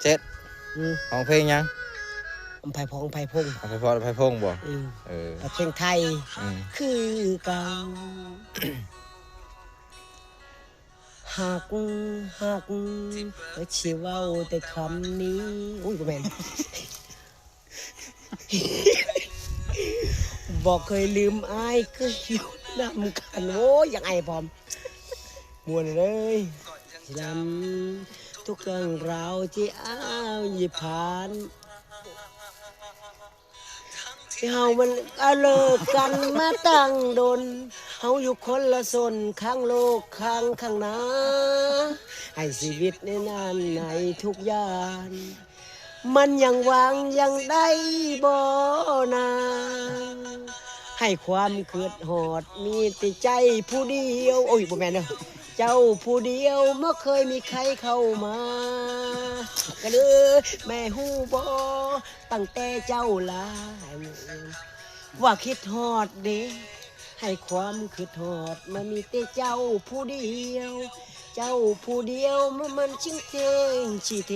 ເຈັດ ອືມ ຮ້ອງເພງຫຍັງ? ອຳໄພພອງ ອຳໄພພົງ ອຳໄພພອນ ອຳໄພພົງບໍ່? ອືມ ເອີ ແຕ່ເພງໄທ ອືມ ຄືເກົ່າ ຮັກ ຮັກ ກໍຊິເວົ້າແຕ່ຄຳນີ້ ອຸ້ຍ ບໍ່ແມ່ນ ບໍ່ເຄີຍລືມອ້າຍ ເຄີຍຢູ່ນຳກັນ ໂອ້ຍ ຢາກໄອພ້ອມ ມ່ວນເລີຍ ລຳ ທຸກເລື່ອງລາວທີ່ອ້າຍຜ່ານ ທີ່ເຮົາມັນ ອາ ເລີກກັນມາຕັ້ງດົນ ເຮົາຢູ່ຄົນລະຊົນ ຂ້າງໂລກ ຂ້າງ ຂ້າງໜ້າ ໃຫ້ຊີວິດໃນນັ້ນ ໃນທຸກຢ່າງ ມັນຍັງຫວັງຍັງໄດ້ບໍ່ນາ ໃຫ້ຄວາມຄິດຮອດມີແຕ່ໃຈຜູ້ດຽວ ໂອ້ຍ ບໍ່ແມ່ນເດີ ເຈົ້າຜູ້ດຽວ ບໍ່ເຄີຍມີໃຜເຂົ້າມາ ກະເລີຍ ແມ່ຮູ້ບໍ່ ຕັ້ງແຕ່ເຈົ້າລາ ວ່າຄິດຮອດເດ້ ໃຫ້ຄວາມຄິດຮອດ ມັນມີແຕ່ເຈົ້າຜູ້ດຽວ ເຈົ້າຜູ້ດຽວ ມັນ ມັນຈິງເທັງຊິ